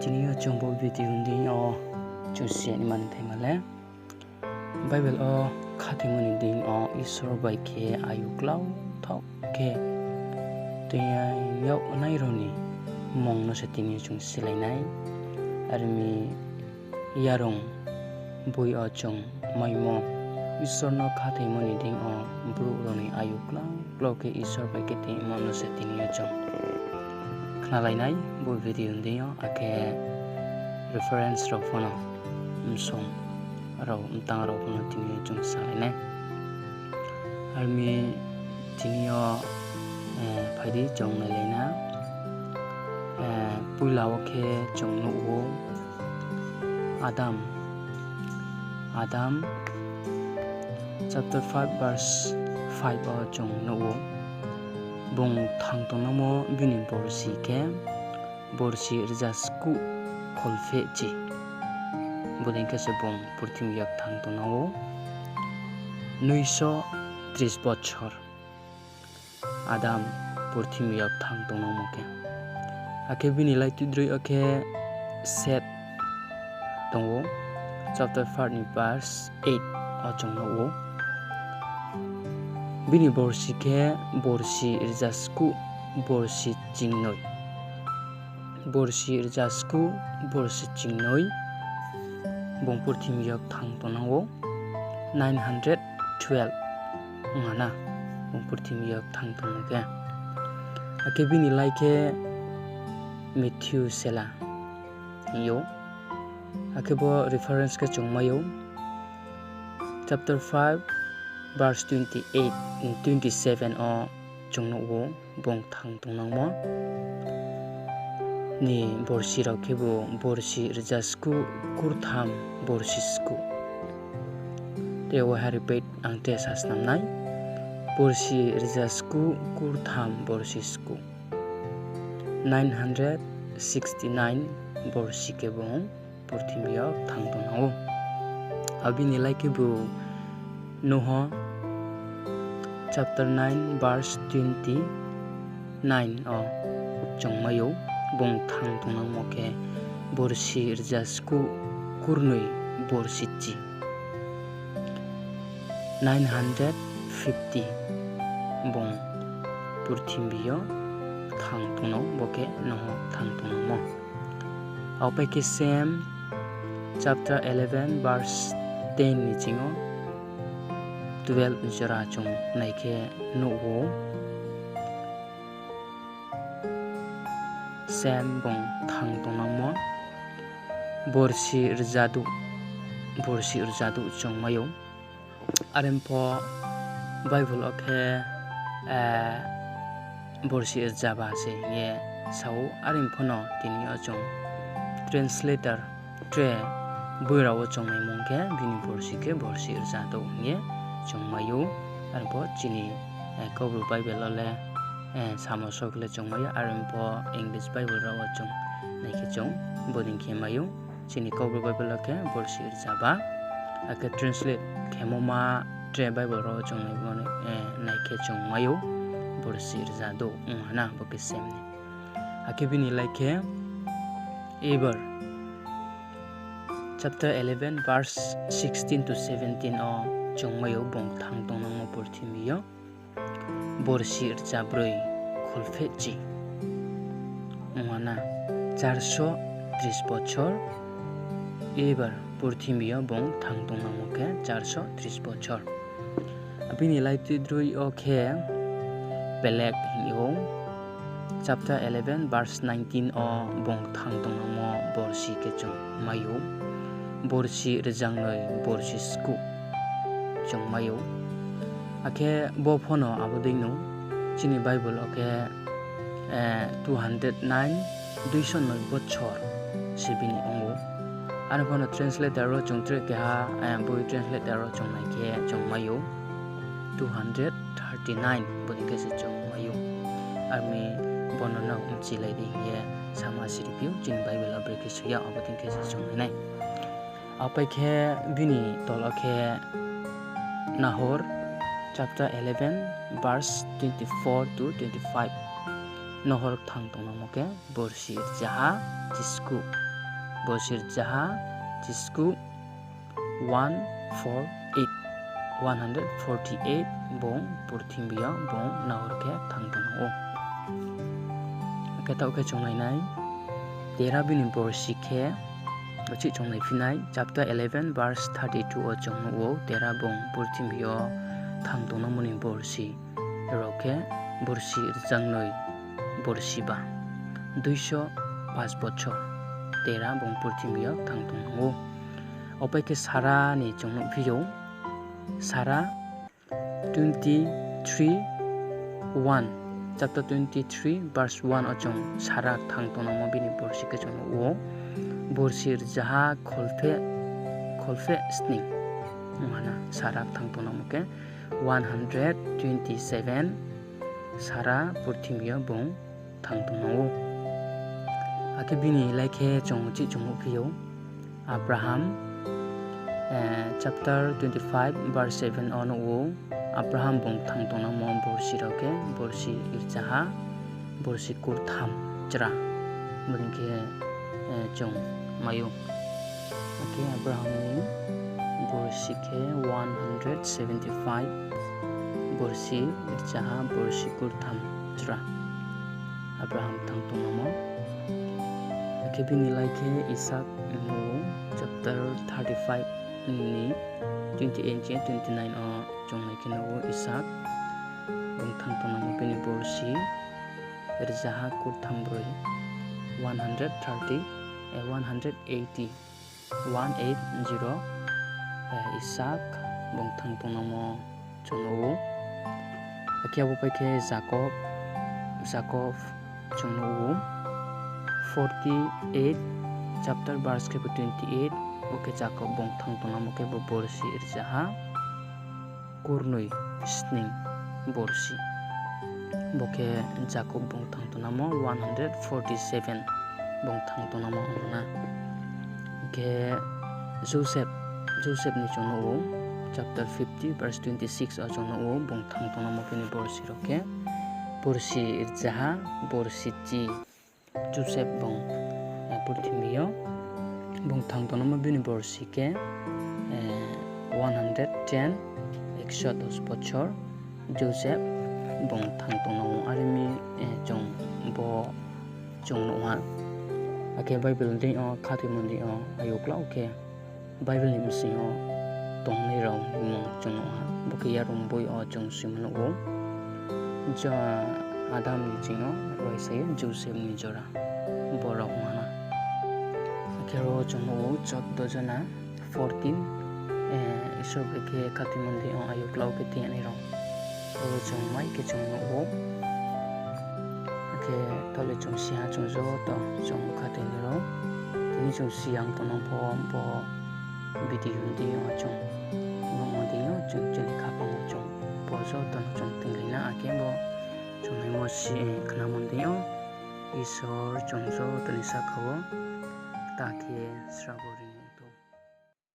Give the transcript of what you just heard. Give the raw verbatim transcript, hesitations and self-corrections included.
Tini yo chung bo video ni deing yo chung si ni mani thaima le, Bible wo khathoimo ni deing yo Isor bai khe ayu klau thaoh khe toing yag nai rao ni mmung no se tini yo chung silai nai. Are mi yarung boi yo chung maimo Isor no khathoimo ni deing yo brouh rao ni ayu klau klau khe Isor bai khe toingmo no se tini yo chung khnalai nai bo video ni deing yo, akhe reference rao pho no, msong rao, mtang rao pho no tini yo chung salai nai. Are mi tini yo, eh, phai di chung nailai na. Eh, poila wo khe chung nuh ou Adam, Adam chapter five verse five wo chung nuh ou. Bung thang tongnangmo bini borsi khe borsi rza skuh kholphehchi. Bodei khe se bung purthimbi yo kthang tongnang ou. Nuiso tris bochor Adam purthimbi yo kthang tongnangmo khe. Akhe bini laitidroi yo khe Seth tong ou, chapter four ni verse eight wo chung nuh ou. Bini borsi khe borsi rza skuh borsi chingnoi. Borsi rza skuh borsi chingnoi bung purthimbi yo kthang tongnang ou. Nine hundred twelve ong ha na, bung purthimbi yo kthang tongmo khe. Akhe bini lai khe Methuselah hing ou. Akhe bo reference khe chung mai ou. Chapter five, verse twenty-eight, twenty-seven wo chung nuh ou, bung thang tongnangmo ni borsi rao khebu borsi rza skuh kurtham borsi skuh. Tei waiha repeat ang tre sa snam nai. Borsi rza skuh kurtham borsi skuh. Nine hundred sixty-nine borsi khe bung purthimbi yo kthang tongnang ou. Abo bini lai khebu Noah chapter nine verse twenty-nine wo chung mai ou, bung kthang tongnangmo khe borsi rza skuh kurnoi borsi chi. Nine hundred fifty bung purthimbi yo kthang tongnang, bo khe Noah kthang tongnangmo. Abo pai khe Psalm chapter eleven verse ten ni ching yo twelve jora chung nai khe nuh ou. Psalm bung kthang tongnangmo borsi rza douh, borsi rza douh chung mai ou. Are pho Bible wo khe, eh, borsi rzaba se hing ye sa ou. Are pho no tini yo chung translator tre boi rao wo chung naimung khe bini borsi khe borsi rza douh hing ye chung mai ou. Are pho chini, eh, Kaubru Bible wo le, eh, samo sok le chung mai ou. Are pho English Bible rao wo chung nai khe chung bodei khe mai ou. Chini Kaubru Bible wo khe borsi rzaba. Akhe translate khemo ma tre Bible rao wo chung nai, eh, nai khe chung mai ou borsi rza douh ong ha na, bo khe Psalm ni. Akhe bini lai khe Eber chapter eleven verse sixteen to seventeen wo chung mai ou, bung kthang tongnangmo purthimbi yo borsi rza broi kholphehchi. Ong ha na, charso tris bochor, Eber purthimbi yo bung kthang tongnangmo khe charso tris bochor. Bini laitidroi yo khe Peleg hing ou. Chapter eleven verse nineteen wo bung kthang tongnangmo borsi khe chung mai ou. Borsi rzangnoi borsi skuh chung mai ou. Akhe bo pho no abo dei no chini Bible wo khe, eh, two hundred nine, duiso noi bochor se bini ong ou. Are pho no translator wo chung tre keha, eh, boi translator wo chung nai khe chung mai ou two hundred thirty-nine, bodei khe se chung mai ou. Are mi bo no no mchilai di hing ye sama siri phi ou, chini Bible wo brekhe soi ya, abo dei khe se chung mai nai. Apai khe bini tol wo khe Nahor chapter eleven verse twenty-four to twenty-five. Nahor kthang tongnangmo khe borsi rzaha chiskuh. Borsi rzaha chisku one four eight, one hundred forty eight bung purthimbi yo bung nahor khe thang tong ou. Akhe taoh khe chung nainai, Tera bini borsi khe, uchih chung naiphi nai, chapter eleven verse thirty two wo chung nuh ou, Tera bung purthimbi yo thang tongnangmo ni borsi rao khe borsi rzaha noi, borsi ba, দুইশো পাঁচ বছর, Tera bung purthimbi yo thang tong ou. Opai khe Sara ni chung nuhphi ou, Sara twenty three one, chapter twenty three verse one wo chung Sara thang tongnangmo bini borsi khe chung nuh ou, borsi rzaha kholpheh, kholpheh sning. Ong ha na, Sara thang tongnangmo khe one hundred twenty seven, Sara purthimbi yo bung thang tongnang ou. Akhe bini lai khe chung uchih chung nuhphi ou, Abraham, chapter twenty five verse seven wo nuh ou, Abraham bung thang tongnangmo borsi rao khe borsi rzaha, borsi kurtham chra. Bodei khe chung mai ou. Akhe Abraham ni borsi khe one hundred seventy five, borsi rzaha borsi kurtham chra Abraham thang tongnangmo. Akhe bini lai khe Isak, chapter thirty five ni twenty eight je twenty nine wo chung nai khe nuh ou Isak, bung thang tongnangmo bini borsi rzaha kurtham broi, one hundred thirty, one hundred eighty, one eight zero, Isak bung thang tongnangmo chung nuh ou. Akhe abo pai khe Jakob, Jakob chung nuh ou, forty eight, chapter verse khe bo twenty eight, bo khe Jakob bung thang tongnangmo khe bo borsi rzaha kurnoi sning borsi. Bo khe Jakob bung thang tongnangmo one hundred forty seven bung thang tongnangmo ong na. Khe Joseph, Joseph ni chung nuh ou, chapter fifty verse twenty six wo chung nuh ou, bung thang tongnangmo bini borsi rao khe borsi rzaha borsi chi. Joseph bung purthimbi yo bung thang tongnangmo bini borsi khe one hundred ten, একশো দশ বছর, Joseph bung thang tongnangmo are mi chung bo chung nuh ha. Akhe Bible deing yo khathoimo deing yo ayuklau khe Bible ni bsing yo tongnai rao ni mmung chung nuh ha. Bo khe Yarung boi yo chung simo nuh ou. Adam ni bsing yo roisa ye Joseph ni jora, bo rao ong ha na. Akhe ro chung nuh ou চৌদ্দ জনা, fourteen, Isor bai khe khathoimo deing yo ayuklau khe theingnai rao. Ro chung mai khe chung nuh ou. Akhe taoh le chung si ha, chung joto chung khathoinai rao. Tini chung si yang tongnang pho bo video deing yo chung nuhmo deing yo chung chini khaphang wo chung bo joto no chung tinglai na, akhe bo chung naimo si khnamo deing yo Isor chung joto ni sahka wo ta khe srabo ri.